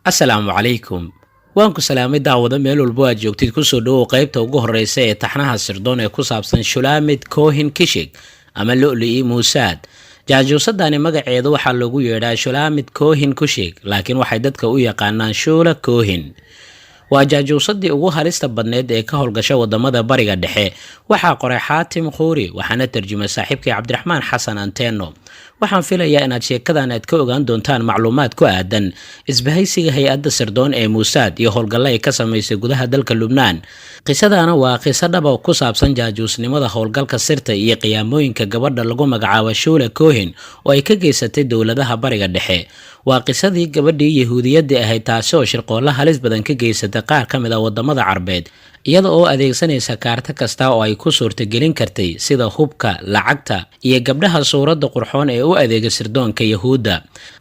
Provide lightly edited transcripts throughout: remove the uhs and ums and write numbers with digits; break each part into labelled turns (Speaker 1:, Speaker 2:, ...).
Speaker 1: Asalaamu calaykum. Waan ku salaamay, daawado, meel walbo aad joogtid. Kusoo dhowow qaybta ugu horeysa ee taxnaha sirdoon ee ku saabsan Shulamit Cohen Kishik ama Loli Muusaad. Jaajuusadani magaceeda waxaa loogu yeedhaa Shulamit Cohen Kushik, laakiin waxay dadka u yaqaanaan Shula Cohen. Waa jaajuusadii ugu halista badneed ee ka howlgasha wadamada Bariga Dhexe. Waxaa qoray Xaatim Khuuri, waxaana tarjumay saaxiibkii Cabdiraxmaan Xasan Anteno. Waxaan filayaa inaad sheekadan aad ka ogaan doontaan macluumaad ku aadan isbahaysiga hay-adda sirdoon ee Muusaad iyo howlgalla ay ka samaysay gudaha dalka Lubnaan. Qisadana waa qiso dhaba ku saabsan jaajuusnimada, howlgalka sirta iyo qiyaamooyinka gabadha lagu magacaabo Shula Cohen oo ay ka geysatay dowladaha Bariga Dhexe. Waa qisadii gabadhii Yahuudiyadda ahayd, taasi oo shirqoollo halis badan ka geysatay qaar ka mid ah wadamada Carbeed, iyada oo adeegsanaysa kaarto kasta oo ay ku suurtagelin kartay, sida hubka, lacagta iyo gabdhaha suuradda qurxoon ee u adeega sirdoonka Yahuudda.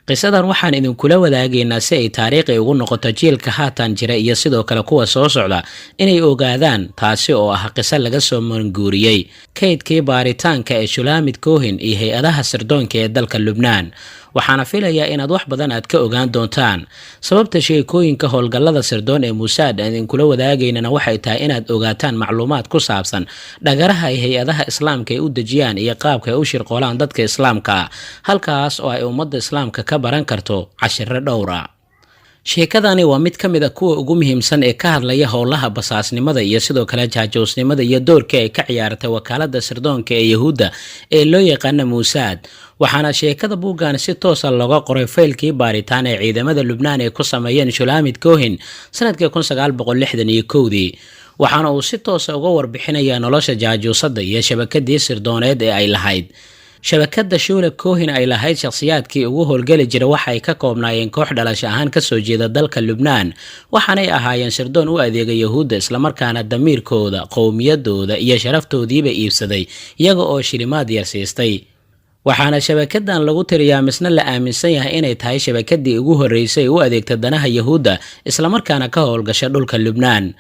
Speaker 1: Qisadan waxaan idinkula wadaagaynaa si ay taariikhi ugu noqoto jiilka haatan jira iyo sidoo kale kuwa soo socda inay ogaadaan, taasi oo ah qiso laga soo manguuriyey kaydkii baaritaanka ee Shulamit Cohen iyo hay-adaha sirdoonka ee dalka Lubnaan. Waxaana filayaa inaad wax badan aad ka ogaan doontaan. Sababta sheekooyinka howlgallada sirdoon ee Muusaad aan idinkula wadaagaynana waxay tahay inaad ogaataan macluumaad ku saabsan dhagaraha ay hay-adaha Islaamka ay u dejiyaan iyo qaabka ay u shirqoolaan dadka Islaamka ah, halkaas oo ay ummadda Islaamka ka baran karto cashiro dhowra. Sheekadani waa mid ka mid a kuwa ugu muhiimsan ee ka hadlaya howlaha basaasnimada iyo sidoo kale jaajoosnimada iyo doorkii ay ka ciyaartay wakaalada sirdoonka ee Yahuudda ee loo yaqaana Muusaad. Waxaana sheekada buuggan si toosa looga qoray faylkii baaritaan ee ciidamada Lubnaan ay ku sameeyeen Shulamit Cohen sanadkii 1961-dii. Waxaana uu si toosa uga warbixinayaa nolosha jaajuusada iyo shabakadii sirdooneed ee ay lahayd. Shabakada Shula Cohen ay lahayd, shakhsiyaadkii ugu howlgeli jira waxay ka koobnaayeen koox dhalasho ahaan kasoo jeeda dalka Lubnaan. Waxaanay ahaayeen sirdoon u adeega Yahuudda, islamarkaana damiirkooda, qowmiyadooda iyo sharaftoodiiba iibsaday, iyaga oo shilimaad yar siistay. Waxaana shabakadan lagu tiriyaa, misna la aaminsan yahay, inay tahay shabakadii ugu horreysay ee u adeegta danaha Yahuudda, islamarkaana ka howlgasha dhulka Lubnaan.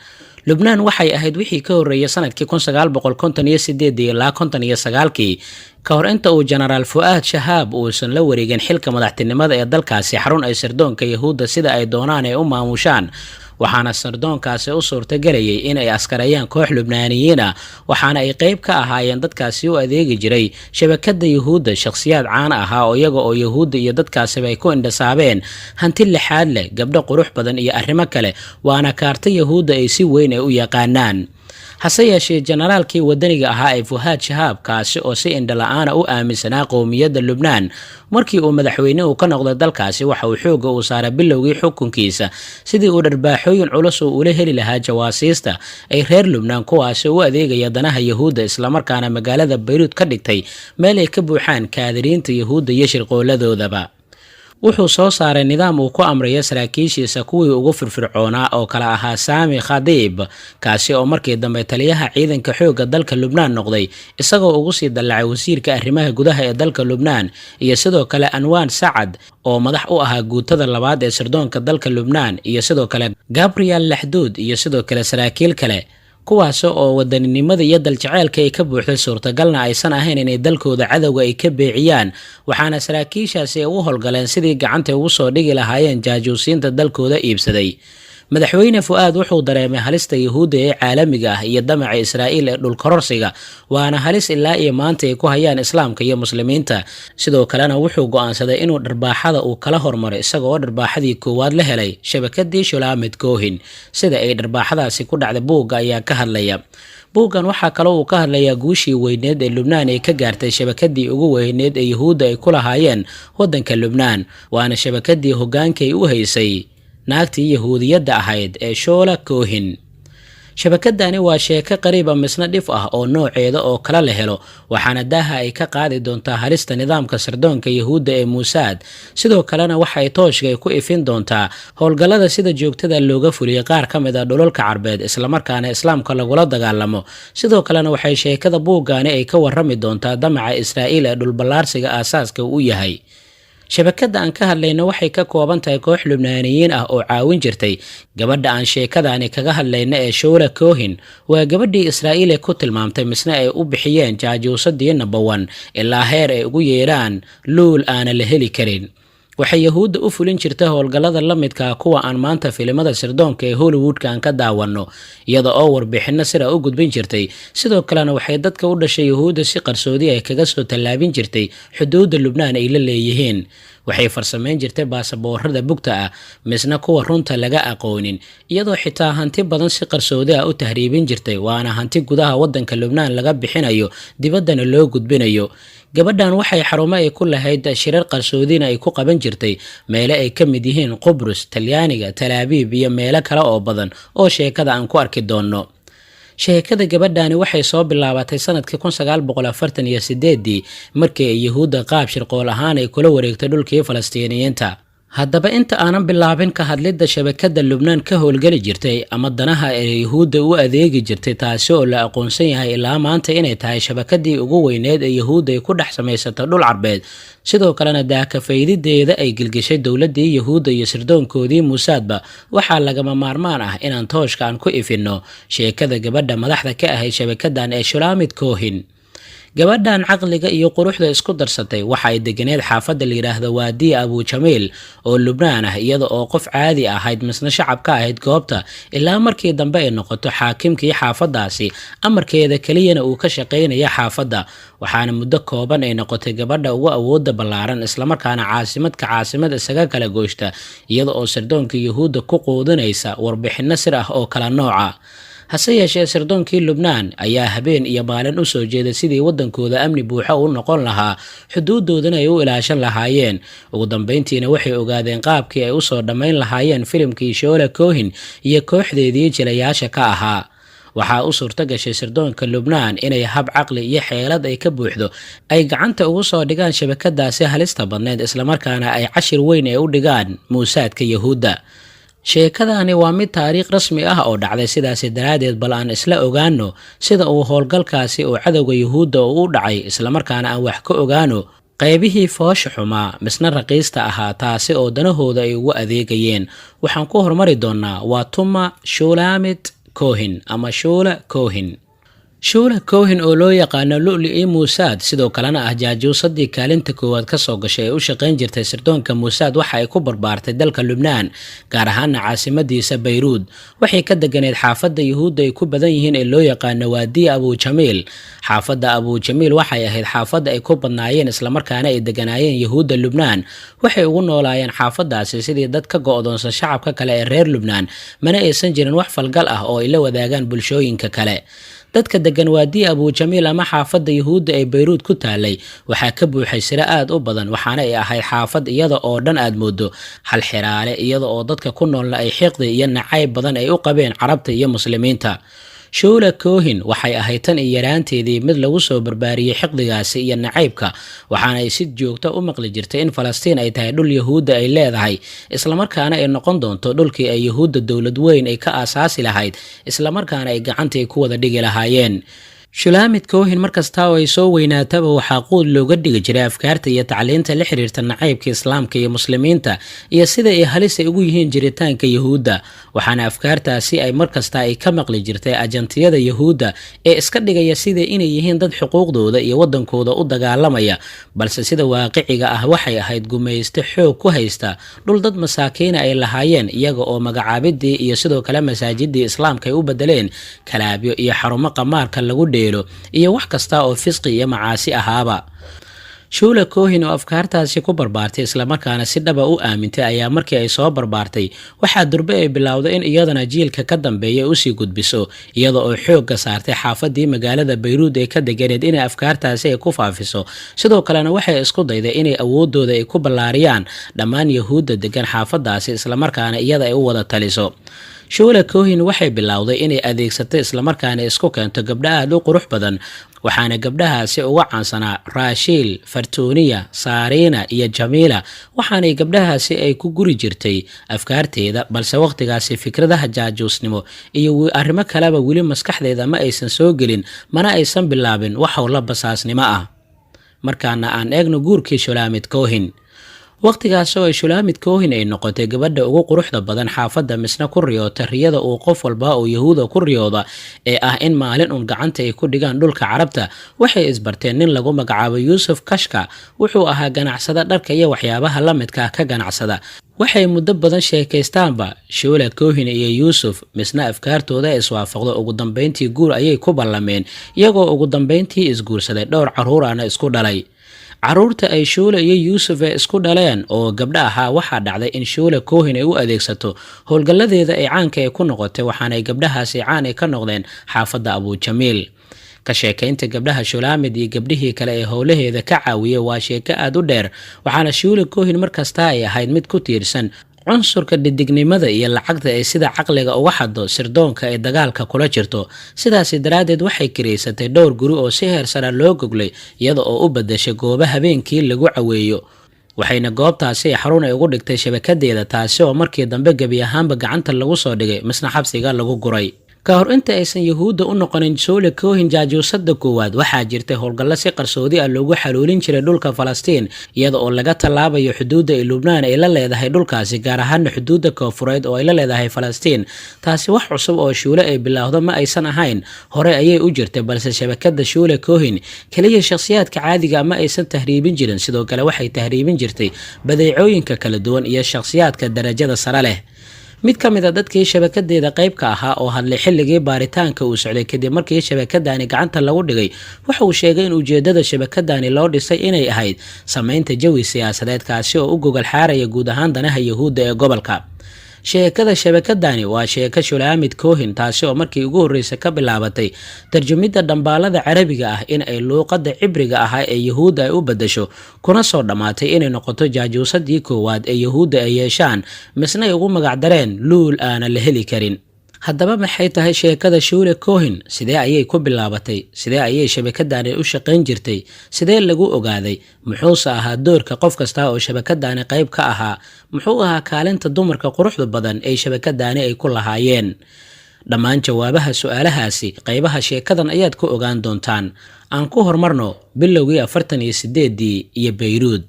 Speaker 1: Lubnaan waxay ahayd wixii ka horreeyay sanadkii 1958 ilaa 59-kii, ka hor inta uu Jenaraal Fu'aad Shahaab uusan la wareegin xilka madaxtinimada ee dalkaasi, xarun ay sirdoonka Yahuudda sida ay doonaan ay u maamushaan. Waxaana sirdoonkaasi u suurtagelayay in ay askareeyaan koox Lubnaaniyiin ah. Waxaana ay qeyb ka ahaayeen dadkaasi u adeegi jiray shabakada Yahuudda shakhsiyaad caan ahaa oo iyaga oo Yahuudda iyo dadkaasiba ay ku indhasaabeen hanti lixaad leh, gabdho qurux badan iyo arrimo kale, waana kaarta Yahuudda ay si weyn ay u yaqaanaan. Hase yeeshee, jenaraalkii wadaniga ahaa ee Fuhaad Shahaab, kaasi oo si indhala-aana u aaminsanaa qowmiyadda Lubnaan, markii uu madaxweynuhu ka noqday dalkaasi, waxa uu xoogga uu saaray bilowgii xukunkiisa sidii uu dharbaaxooyin culus oo ula heli lahaa jawaasiista ay reer Lubnaan, kuwaasi u adeegaya danaha Yahuudda, islamarkaana magaalada Bayruud ka dhigtay meel ay ka buuxaan kaadiriinta Yahuudda iyo shirqooladoodaba. Wuxuu soo saaray nidaam uu ku amrayo saraakiishiisa kuwii ugu firfircoonaa, oo kale ahaa Saami Khadiib, kaasi oo markii dambe taliyaha ciidanka xoogga dalka Lubnaan noqday, isagoo ugu sii dallacay wasiirka arrimaha gudaha ee dalka Lubnaan, iyo sidoo kale Anwaan Sacad oo madax u ahaa guutada labaad ee sirdoonka dalka Lubnaan, iyo sidoo kale Gabriel Laxduud, iyo sidoo kale saraakiil kale, kuwaas oo wadaninimada iyo daljeceelka ay ka buuxday, suurtagalna aysan ahayn inay dalkooda cadowga ay ka beeciyaan. Waxaana saraakiishaasi ay u howlgaleen sidii gacanta ugu soo dhigi lahaayeen jaajuusiinta dalkooda iibsaday. Madaxweyne Fu'aad wuxuu dareemay halista Yahuudda ee caalamiga ah iyo damaca Israa'iil ee dhulkororsiga, waana halis ilaa iyo maanta ay ku hayaan Islaamka iyo Muslimiinta. Sidoo kalena wuxuu go'aansaday inuu dharbaaxada uu kala hormaray, isagoo dharbaaxadii koowaad la helay shabakadii Shulamit Cohen. Sida ay dharbaaxadaasi ku dhacday buugga ayaa ka hadlaya. Buuggan waxaa kaloo uu ka hadlayaa guushii weyneed ee Lubnaan ay ka gaartay shabakadii ugu weyneed ee Yahuudda ay ku lahaayeen waddanka Lubnaan, waana shabakadii hoggaankay u haysay naagtii Yahuudiyadda ahayd ee Shola Cohen. Shabakadani waa sheeko qariiba misna dhif ah oo nooceeda oo kale la helo. Waxaana daaha ay ka qaadi doontaa halista nidaamka sirdoonka Yahuudda ee Muusaad. Sidoo kalena waxay tooshka ku ifin doontaa howlgallada sida joogtada looga fuliyey qaar ka mid a dhulalka Carbeed, islamarkaana Islaamka lagula dagaalamo. Sidoo kalena waxay sheekada buuggaani ay ka warami doontaa damaca Israa'iil ee dhulballaarsiga aasaaska u yahay. Shabakada aan ka hadlayno waxay ka kooban tahay koox Lubnaaniyiin ah oo caawin jirtay gabadha aan sheekadaani kaga hadlayna ee Shula Cohen. Waa gabadhii Israa'iil ee ku tilmaamtay, misna ay u bixiyeen jaajuusadii number one, ilaa heer ay ugu yeedhaan luul aana la heli karin. Waxay Yahuudda u fulin jirtay howlgallada la midka kuwa aan maanta filimada sirdoonka ee Hollywoodka aan ka daawanno, iyada oo warbixinno sira u gudbin jirtay. Sidoo kalena waxay dadka u dhashay Yahuudda si qarsoodi ay kaga soo tallaabin jirtay xuduudda Lubnaan ay la leeyihiin. Waxay farsamayn jirtay baasaboorada bugta ah, misna kuwa runta laga aqoonin, iyadoo xitaa hanti badan si qarsoodi ah u tahriibin jirtay, waana hanti gudaha wadanka Lubnaan laga bixinayo, dibaddana loo gudbinayo. Gabadhan waxay xarumo ay ku lahayd, shirar qarsoodina ay ku qaban jirtay meelo ay ka mid yihiin Qubrus, Talyaaniga, Talaabiib iyo meelo kale oo badan oo sheekada aan ku arki doonno. Sheekada gabadhani waxay soo bilaabatay sanadkii 1948-dii, markii ay Yahuudda qaab shirqool ahaan ay kula wareegtay dhulkii Falastiiniyiinta. Haddaba, inta aanan bilaabin ka hadlidda shabakada Lubnaan ka howlgeli jirtay ama danaha ee Yahuudda u adeegi jirtay, taasi oo la aqoonsan yahay ilaa maanta inay tahay shabakadii ugu weyneed ee Yahuudda ay ku dhex samaysato dhul Carbeed, sidoo kalena daakafaydideeda ay gilgishay dowladii Yahuudda iyo sirdoonkoodii Muusaadba, waxaa lagama maarmaan ah inaan tooshka aan ku ifinno sheekada gabadha madaxda ka ahayd shabakadan ee Shulamid Kohin. Gabadhan caqliga iyo quruxda isku darsatay waxa ay deganeed xaafadda la yidhaahdo Waadiya Abujamiil oo Lubnaan ah, iyada oo qof caadi ahayd, misna shacab ka ahayd goobta, ilaa markii dambe ay noqoto xaakimkii xaafaddaasi, amarkeeda keliyana uu ka shaqaynaya xaafadda. Waxaana muddo kooban ay noqotay gabadha ugu awooda ballaaran, islamarkaana caasimadka caasimad isaga kala gooshta, iyada oo sirdoonka Yahuudda ku quudinaysa warbixinno sir ah oo kala nooca. Hase yeeshee, sirdoonkii Lubnaan ayaa habeen iyo maalin u soo jeeda sidii waddankooda amni buuxa u noqon lahaa, xuduudoodana ay u ilaashan lahaayeen. Ugu dambeyntiina waxay ogaadeen qaabkii ay usoo dhammayn lahaayeen filimkii Shoola Kohin iyo kooxdeedii jilayaasha ka ahaa. Waxaa u suurto gashay sirdoonka Lubnaan inay hab caqli iyo xeelad ay ka buuxdo ay gacanta ugu soo dhigaan shabakadaasi halista badneed, islamarkaana ay cashir weyn ay u dhigaan Muusaadka Yahuudda. Sheekadani waa mid taariikh rasmi ah oo dhacday, sidaasi daraaddeed bal aan isla ogaano sida uu howlgalkaasi oo cadowga Yahuudda oo u dhacay, islamarkaana aan wax ka ogaano qaybihii foosha xumaa misna raqiista ahaa, taasi oo danahooda ay ugu adeegayeen. Waxaan ku horumari doonaa waa tuma Shulamit Cohin ama Shuula Cohin. Shuula Cohin oo loo yaqaano Luli Muusaad, sidoo kalena ah jaajuusadii kaalinta koowaad kasoo gashay ee u shaqayn jirtay sirdoonka Muusaad, waxa ay ku barbaartay dalka Lubnaan, gaar ahaana caasimadiisa Bayruud. Waxay ka deganeed xaafadda Yuhuudda ay ku badan yihiin ee loo yaqaano Waadiya Abujamiil. Xaafadda Abujamiil waxay ahayd xaafadda ay ku badnaayeen islamarkaana ay deganaayeen Yahuudda Lubnaan. Waxay ugu noolaayeen xaafadaasi sidii dad ka go'doonsan shacabka kale ee reer Lubnaan, mana aysan jirin wax falgal ah oo ay la wadaagaan bulshooyinka kale. Dadka degan Waadiya Abujamiil ama xaafadda Yahuudda ee Bayruud ku taalay waxaa ka buuxay siro aad u badan, waxaana ay ahayd xaafad iyada oo dhan aad moodo hal xiraale, iyada oo dadka ku noolna ay xiqdi iyo nacayb badan ay u qabeen Carabta iyo Muslimiinta. Shuula Kohin waxay ahayd tan iyo yaraanteedii mid lagu soo barbaariyey xiqdigaasi iyo nacaybka, waxaana ay si joogta u maqli jirtay in Falastiin ay tahay dhul Yahuudda ay leedahay, islamarkaana ay noqon doonto dhulkii ay Yahuudda dowlad weyn ay ka aasaasi lahayd, islamarkaana ay gacantai ku wada dhigi lahaayeen. Shulamid Kohin markasta oo ay soo weynaataba waxaa quud looga dhigi jiray afkaarta iyo tacliinta la xiriirta nacaybka Islaamka iyo Muslimiinta iyo sida ay halis ay ugu yihiin jiritaanka Yahuudda. Waxaana afkaartaasi ay markasta ay ka maqli jirtay ajantiyada Yahuudda ee iska dhigaya sida inay yihiin dad xuquuqdooda iyo waddankooda u dagaalamaya, balse sida waaqiciga ah waxay ahayd gumayste xoog ku haysta dhul dad masaakiina ay lahaayeen, iyaga oo magacaabidii iyo sidoo kale masaajidii Islaamka ay u bedeleen kalaabyo iyo xarumo qamaarka lagu dheelo iyo wax kasta oo fisqi iyo macaasi ahaaba. Shuula Kohin oo afkaartaasi ku barbaartay islamarkaana si dhaba u aamintay ayaa markii ay soo barbaartay waxaa durbe ay bilowday in iyadana jiilka ka dambeeya ay usii gudbiso, iyada oo xoogga saartay xaafadii magaalada Bayruud ee ka deganeed inay afkaartaasi ay ku faafiso. Sidoo kalena waxay isku dayday inay awoodooda ay ku ballaariyaan dhammaan Yahuudda degan xaafadaasi, islamarkaana iyada ay u wada taliso. Shuula Kohin waxay bilowday inay adeegsato islamarkaana isku keento gabdho aada u qurux badan, waxaana gabdhahaasi uga caansanaa Raashiil, Fartuniya, Saariina iyo Jamiila. Waxaanay gabdhahaasi ay ku guri jirtay afkaarteeda, balse waqtigaasi fikradaha jaajuusnimo iyo arrimo kaleba weli maskaxdeeda ma aysan soo gelin, mana aysan bilaabin wax howla basaasnimo ah. Markaana aan eegno guurkii Shulamid Kohin. Wakhtigaas oo ay Shulaamid Kohin ay noqotay gabadha ugu quruxda badan xaafadda, misna ku riyoota riyada uu qof walba oo Yahuuda ku riyooda ee ah in maalin uun gacanta ay ku dhigaan dhulka Carabta. Waxay isbarteen nin lagu magacaabo Yuusuf Kashka. Wuxuu ahaa ganacsada dharka iyo waxyaabaha la midka ah ka ganacsada. Waxay muddo badan sheekaystaanba Shuula Kohin iyo Yuusuf, misna afkaartooda iswaafaqdo. Ugu dambeyntii guur ayay ku ballameen, iyagoo ugu dambeyntii isguursaday, dhowr carruur ahna isku dhalay. Caruurta ay Shuule iyo Yuusuf ee isku dhaleen oo gabdho ahaa, waxaa dhacday in Shuule Kohin ay u adeegsato howlgalladeeda ay caanka ay ku noqotay, waxaanay gabdhahaasi caan ay ka noqdeen xaafadda Abujamiil. Ka sheekaynta gabdhaha Shulaamid iyo gabdhihii kale ee howlaheeda ka caawiyay waa sheeko aada u dheer, waxaana Shuule Kohin markasta ay ahayd mid ku tiirsan cunsurka dhidignimada iyo lacagta ay sida caqliga uga xado sirdoonka ay dagaalka kula jirto. Sidaasi daraaddeed waxay kiraysatay dhowr guri oo si heer sara loo goglay, iyada oo u badashay goobo habeenkii lagu caweeyo, waxayna goobtaasi xarun ay ugu dhigtay shabakadeeda, taasi oo markii dambe gebi ahaanba gacanta lagu soo dhigay, misna xabsiga lagu guray. Ka hor inta aysan Yahuudda u noqonin Shuule Kohin jaajuusada koowaad, waxaa jirtay howlgallo si qarsoodi ah loogu xaluulin jiray dhulka Falastiin, iyada oo laga tallaabayo xuduudda ay Lubnaan ay la leedahay dhulkaasi, gaar ahaana xuduudda koonfureed oo ay la leedahay Falastiin. Taasi wax cusub oo Shuule ay bilaawdo ma aysan ahayn, hore ayay u jirtay, balse shabakada Shuule Kohin keliya shakhsiyaadka caadiga ma aysan tahriibin jirin, sidoo kale waxay tahriibin jirtay badeecooyinka kala duwan iyo shakhsiyaadka darajada sare leh. Mid ka mid a dadkii shabakadeeda qaybka ahaa oo hadlay xilligii baaritaanka uu socday kadib markii shabakadani gacanta lagu dhigay, waxa uu sheegay in ujeedada shabakadani loo dhisay inay ahayd samaynta jawi siyaasadeed, kaasi oo u gogol xaaraya guud ahaan danaha Yahuudda ee gobolka. Sheekada shabakadani waa sheeko Shulaamid Kohin, taasi oo markii ugu horreysa ka bilaabatay tarjumidda dhambaalada Carabiga ah in ay luuqadda Cibriga ahaa ee Yahuudda ay u badasho, kuna soo dhammaatay inay noqoto jaajuusadii koowaad ee Yahuudda ay yeeshaan, misna ay ugu magacdareen luul aana la heli karin. Haddaba maxay tahay sheekada Shuule Kohin? Sidee ayay ku bilaabatay? Sidee ayay shabakadani u shaqayn jirtay? Sidee lagu ogaaday? Muxuuse ahaa doorka qof kasta oo shabakadani qayb ka ahaa? Muxuu ahaa kaalinta dumarka quruxda badan ee shabakadani ay ku lahaayeen? Dhammaan jawaabaha su-aalahaasi qaybaha sheekadan ayaad ku ogaan doontaan. Aan ku horumarno bilowgii 48-dii iyo Bayruud.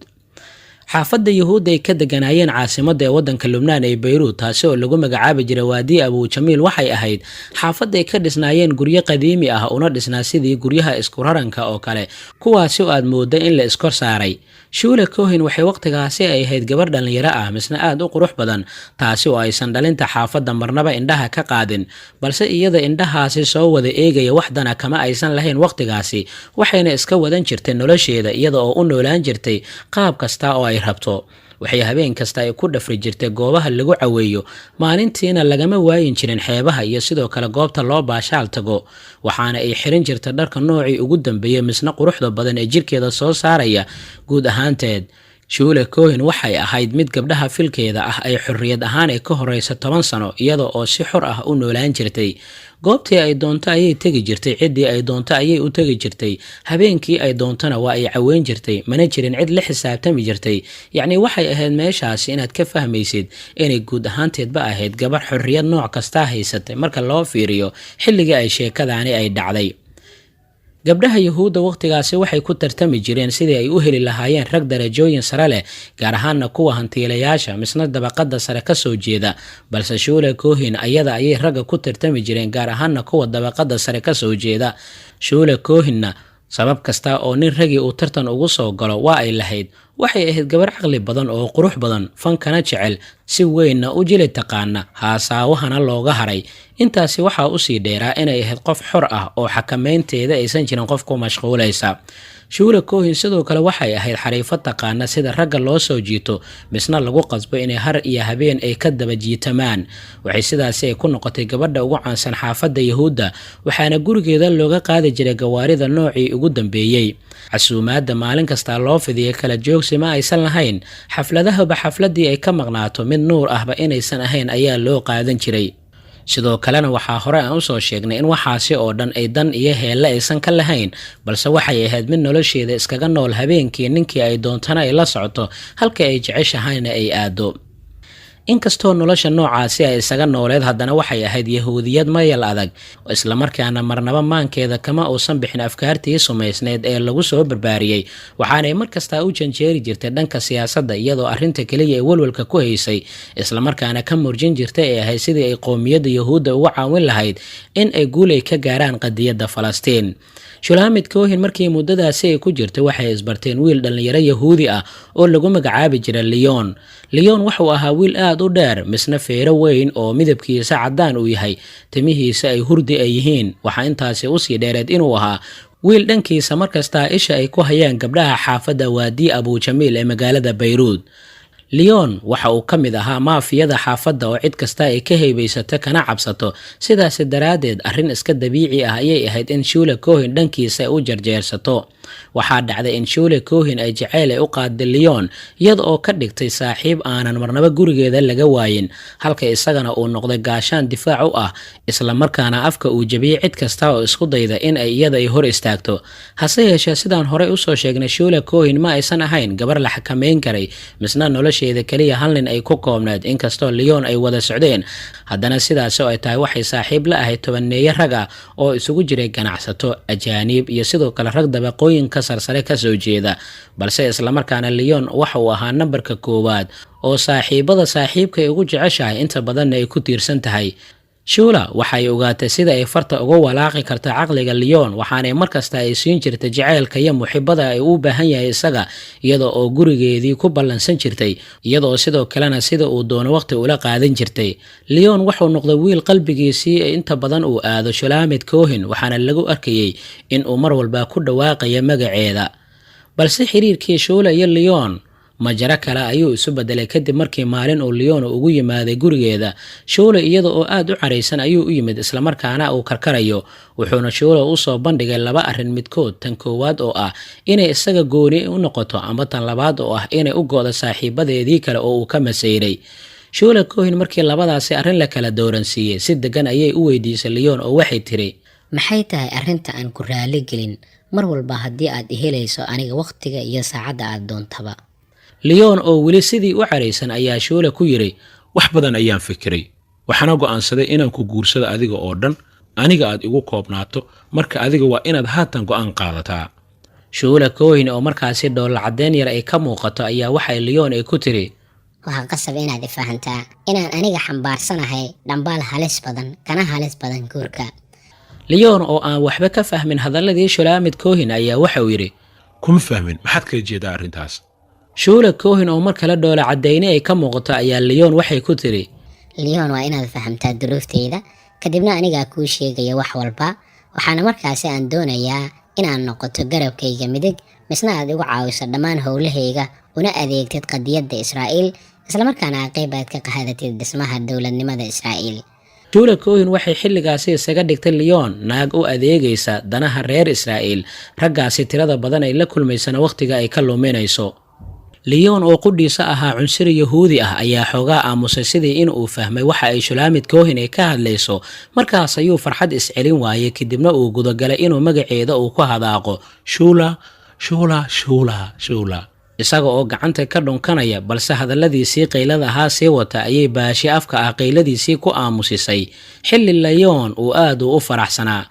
Speaker 1: Xaafadda Yahuudda ay ka deganaayeen caasimadda ee waddanka Lubnaan ee Bayruud, taasi oo lagu magacaabi jiray Waadi Abujamiil, waxay ahayd xaafadda ay ka dhisnaayeen guryo qadiimi ah, una dhisnaa sidii guryaha iskuraranka oo kale, kuwaasi oo aad moodda in la iskor saaray. Shuule Kohin waxay wakhtigaasi ay ahayd gabar dhallinyaro ah, misna aada u qurux badan, taasi oo aysan dhalinta xaafadda marnaba indhaha ka qaadin, balse iyada indhahaasi soo wada eegaya waxdana kama aysan lahayn wakhtigaasi. Waxayna iska wadan jirtay nolosheeda, iyada oo u noolaan jirtay qaab kasta oo ay rabto. Waxay habeen kasta ay ku dhafri jirtay goobaha lagu caweeyo, maalintiina lagama waayin jirin xeebaha iyo sidoo kale goobta loo baashaal tago. Waxaana ay xirin jirtay dharka noocii ugu dambeeyay, misna quruxda badan ee jirkeeda soo saaraya guud ahaanteed. Shuule Kohin waxay ahayd mid gabdhaha filkeeda ah ay xorriyad ahaan ay ka horeysa 10 sano, iyada oo si xor ah u noolaan jirtay. Goobtii ay doonto ayay tegi jirtay, ciddii ay doonto ayay u tegi jirtay, habeenkii ay doontona waa ay caweyn jirtay, mana jirin cid la xisaabtami jirtay. Yacni waxay ahayd meeshaasi inaad ka fahmaysid inay guud ahaanteedba ahayd gabar xorriyad nooc kastaa haysatay marka loo fiiriyo xilligii ay sheekadaani ay dhacday. Gabdhaha Yahuudda wakhtigaasi waxay ku tartami jireen sidii ay u heli lahaayeen rag darajooyin sare leh, gaar ahaana kuwa hantiilayaasha misna dabaqada sare kasoo jeeda, balse Shuule Kohin ayada ayay ragga ku tartami jireen, gaar ahaana kuwa dabaqada sare kasoo jeeda. Shuule Kohinna sabab kasta oo nin ragii uu tartan ugu soo galo waa ay lahayd. Waxay ahayd gabar caqli badan oo qurux badan, fankana jecel, si weynna u jili taqaana, haasaawahana looga haray. Intaasi waxaa usii dheeraa inay ahayd qof xor ah oo xakameynteeda aysan jirin qof ku mashquulaysa. Shuule Kohin sidoo kale waxay ahayd xariifo taqaana sida ragga loo soo jiito, misna lagu qasbo inay har iyo habeen ay ka daba jiitamaan. Waxay sidaasi ay ku noqotay gabadha ugu caansan xaafadda Yahuudda, waxaana gurigeeda looga qaadi jiray gawaarida noocii ugu dambeeyey. Casuumaadda maalin kastaa loo fidiyay kala joogsi ma aysan lahayn. Xafladahaba xafladii ay ka maqnaato mid nuur ahba inaysan ahayn ayaa loo qaadan jiray. Sidoo kalena waxaa hore aan usoo sheegnay in waxaasi oo dhan ay dan iyo heelle aysan ka lahayn, balse waxay ahayd mid nolosheeda iskaga nool, habeenkii ninkii ay doontana ay la socoto, halka ay jeceshahayna ay aado. Inkastoo nolosha noocaasi ay isaga nooleed, haddana waxay ahayd Yahuudiyad mayal adag, islamarkaana marnaba maankeeda kama uusan bixin afkaartii sumaysneed ee lagu soo barbaariyey. Waxaanay markastaa u janjeeri jirtay dhanka siyaasadda, iyadoo arrinta keliya ee walwalka ku haysay islamarkaana ka murjin jirtay ay ahayd sidii ay qowmiyadda Yahuudda uga caawin lahayd in ay guul ay ka gaaraan qadiyadda Falastiin. Shulaamid Cohin markii muddadaasi ay ku jirtay, waxay isbarteen wiil dhallinyaro Yahuudi ah oo lagu magacaabi jiray Leon. Leon wuxuu ahaa wiil aada u dheer, misna feero weyn oo midabkiisa caddaan uu yahay, timihiisa ay hurdi ay yihiin. Waxaa intaasi usii dheereed inuu ahaa wiil dhankiisa markastaa isha ay ku hayaan gabdhaha xaafadda Waadi Abujamiil ee magaalada Bayruud. Leon waxa uu ka mid ahaa maafiyada xaafadda oo cid kasta ay ka heybaysato kana cabsato. Sidaasi daraaddeed, arrin iska dabiici ah ayay ahayd in Shula Cohin dhankiisa ay u jarjeersato. Waxaa dhacday in Shula Cohin ay jaceyl ay u qaaday Leon, iyada oo ka dhigtay saaxiib aanan marnaba gurigeeda laga waayin, halka isagana uu noqday gaashaan difaac u ah, islamarkaana afka uu jabiyey cid kasta oo isku dayda in ay iyada ay hor istaagto. Hase yeeshee, sidaan horey usoo sheegnay, Shula Cohin ma aysan ahayn gabar la xakameyn karay, misna nolosheeda keliya hal nin ay ku koobneed. Inkastoo Leon ay wada socdeen, haddana sidaas oo ay tahay, waxay saaxiib la ahayd tobaneeye rag ah oo isugu jiray ganacsato ajaaniib iyo sidoo kale rag dabaqooyinka sarsare kasoo jeeda. Balse islamarkaana Leon waxa uu ahaa nambarka koowaad oo saaxiibada saaxiibkay ugu jeceshahay, inta badanna ay ku tiirsan tahay. Shula waxay ogaatay sida ay farta uga walaaqi karta caqliga Leon, waxaanay markasta ay siin jirtay jaceylka iyo muxibada ay u baahan yahay isaga, iyada oo gurigeedii ku ballansan jirtay, iyadoo sidoo kalena sida uu doono waqti ula qaadan jirtay. Leon wuxuu noqday wiil qalbigiisii inta badan uu aado Shulaamid Cohin, waxaana lagu arkayey in uu mar walba ku dhawaaqayo magaceeda. Balse xiriirkii Shula iyo Leon majaro kale ayuu isu bedelay kadib markii maalin uu Leon ugu yimaaday gurigeeda. Shula iyada oo aada u caraysan ayuu u yimid, islamarkaana uu karkarayo. Wuxuuna Shula usoo bandhigay laba arrin midkood: tan koowaad oo ah inay isaga gooni u noqoto, ama tan labaad oo ah inay u go'do saaxiibadeedii kale oo uu ka masayray. Shula Cohin markii labadaasi arrin la kala dooransiiyey, si degan ayay u weydiisay Leon oo waxay tiri:
Speaker 2: Maxay tahay arrinta aan ku raali gelin mar walba haddii aad ihelayso aniga wakhtiga iyo saacadda aad doontaba?
Speaker 1: Leon oo weli sidii u caraysan ayaa Shula ku yidhi:
Speaker 3: Wax badan ayaan fikiray, waxaana go'aansaday inaan ku guursado adiga oo dhan, aniga aad igu koobnaato. Marka adiga waa inaad haatan go'aan qaadataa.
Speaker 1: Shula Cohin oo markaasi dhoolla caddeyn yar ay ka muuqato ayaa waxay Leon ay ku tiri:
Speaker 2: Waxaa qasab inaad ifahantaa inaan aniga xambaarsanahay dhambaal halis badan, kana halis badan guurka.
Speaker 1: Leon oo aan waxba ka fahmin hadalladii Shulaamid Cohin ayaa waxa uu yidhi:
Speaker 3: Kuma fahmin, maxaad kala jeedaa arrintaas?
Speaker 1: Shula Cohin oo mar kale dhoola caddayni ay ka muuqato ayaa Leon waxay ku tiri:
Speaker 2: Leon, waa inaad fahamtaa duruufteyda, kadibna anigaa kuu sheegaya wax walba. Waxaana markaasi aan doonayaa inaad noqoto garabkayga midig, misna aad igu caawiso dhammaan howlahayga, una adeegtid qadiyadda Israa'iil, islamarkaana aad qayb aad ka qaadatid dhismaha dowladnimada Israa'iil.
Speaker 1: Shula Cohin waxay xilligaasi isaga dhigtay Leon naag u adeegaysa danaha reer Israa'iil, raggaasi tirada badan ay la kulmaysana wakhtiga ay ka luminayso. Leon oo qudhiisa ahaa cunsuri Yahuudi ah ayaa xoogaa aamusay, sidii in uu fahmay waxa ay Shulaamid Cohin ay ka hadlayso. Markaas ayuu farxad iscelin waayey, kadibna uu gudagalay inuu magaceeda uu ku hadaaqo:
Speaker 3: "Shula, Shula, Shula, Shula,"
Speaker 1: isaga oo gacanta ka dhunkanaya, balse hadalladiisii qaylada ahaa sii wata ayay baashi afka ah qayladiisii ku aamusisay, xilli Leon uu aad u faraxsanaa.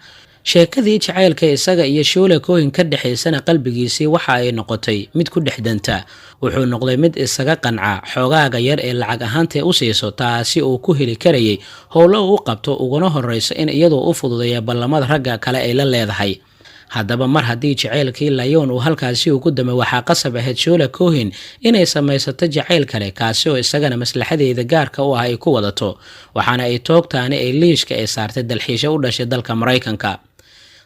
Speaker 1: Sheekadii jacaylka isaga iyo Shula Cohin ka dhexaysana qalbigiisii waxa ay noqotay mid ku dhex danta. Wuxuu noqday mid isaga qanca xoogaaga yar ee lacag ahaantee u siiso, taasi uu ku heli karayay howlo uu u qabto, uguna horeyso in iyadoo u fududeeya ballamada ragga kale ay la leedahay. Haddaba mar haddii jacaylkii Leon uu halkaasi ugu damay, waxaa qasab ahayd Shula Cohin inay samaysato jacayl kale, kaasi oo isagana maslaxadeeda gaarka u ah ay ku wadato. Waxaana ay toogtaani ay liishka ay saartay dalxiisho u dhashay dalka Maraykanka.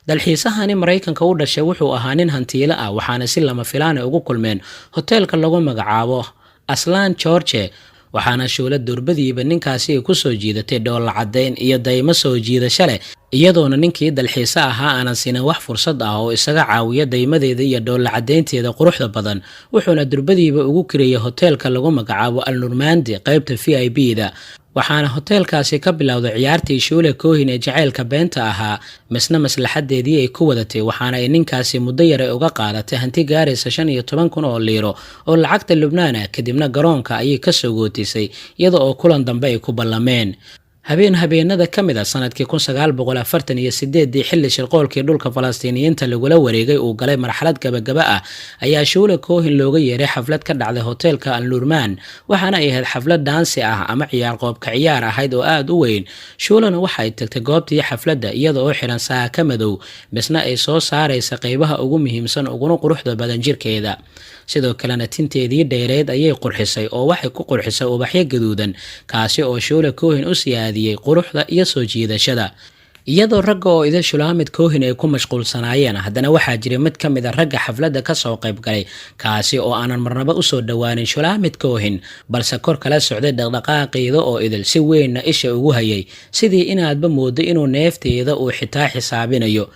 Speaker 1: Dalxiisahani Maraykanka u dhashay wuxuu ahaa nin hantiilo ah, waxaana si lama filaana ugu kulmeen hoteelka lagu magacaabo Aslan George. Waxaana Shuula durbadiiba ninkaasi ay kusoo jiidatay dhoolla caddayn iyo daymo soo jiidasho leh, iyadoona ninkii dalxiise ahaa aanan siinin wax fursad ah oo isaga caawiya daymadeeda iyo dhoolla caddaynteeda quruxda badan. Wuxuuna durbadiiba ugu kirayay hoteelka lagu magacaabo Al Nurmandi, qaybta VIP da. Waxaana hoteelkaasi ka bilowday ciyaartii Shuule Kohin ee jacaylka beenta ahaa, misna maslaxadeedii ay ku wadatay. Waxaana ay ninkaasi muddo yar ay uga qaadatay hanti gaaraysa 15,000 oo liiro oo lacagta Lubnaan ah. Kadibna garoonka ayay kasoo gootisay, iyada oo kulan dambe ay ku ballameen. Habeen habeenada ka mid a sanadkii 1948-dii, xilli shirqoolkii dhulka Falastiiniyiinta lagula wareegay uu galay marxalad gabagaba ah, ayaa Shuule Kohin looga yeeray xaflad ka dhacday hoteelka Alnurman. Waxaana ay ahayd xaflad dhaansi ah ama ciyaar qoobka ciyaar ahayd oo aada u weyn. Shuulena waxa ay tagtay goobtii xafladda iyada oo xiran saaka madow, misna ay soo saaraysa qeybaha ugu muhiimsan uguna quruxda badan jirkeeda. Sidoo kalena tinteedii dheereed ayay qurxisay, oo waxay ku qurxisay ubaxyo gaduudan, kaasi oo Shuule Kohin u siyaadiyey quruxda iyo soo jiidashada. Iyadoo ragga oo idil Shulaamid Kohin ay ku mashquulsanaayeen, haddana waxaa jiray mid ka mid a ragga xafladda kasoo qayb galay, kaasi oo aanan marnaba usoo dhowaanin Shulaamid Kohin, balse kor kala socday dhaqdhaqaaqeeda oo idil, si weynna isha ugu hayay, sidii inaadba moodo inuu neefteeda uu xitaa xisaabinayo.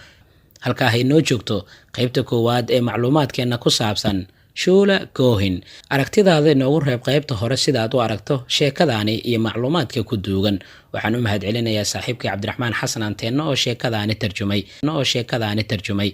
Speaker 1: Halkaa haynoo joogto qaybta koowaad ee macluumaadkeenna ku saabsan Shuula Kohin. Aragtidaada inoogu reeb qaybta hore sida aad u aragto sheekadaani iyo macluumaadka ku duugan. Waxaan u mahadcelinayaa saaxiibkii Cabdiraxmaan Xasan Anteenno oo sheekadaani tarjumay.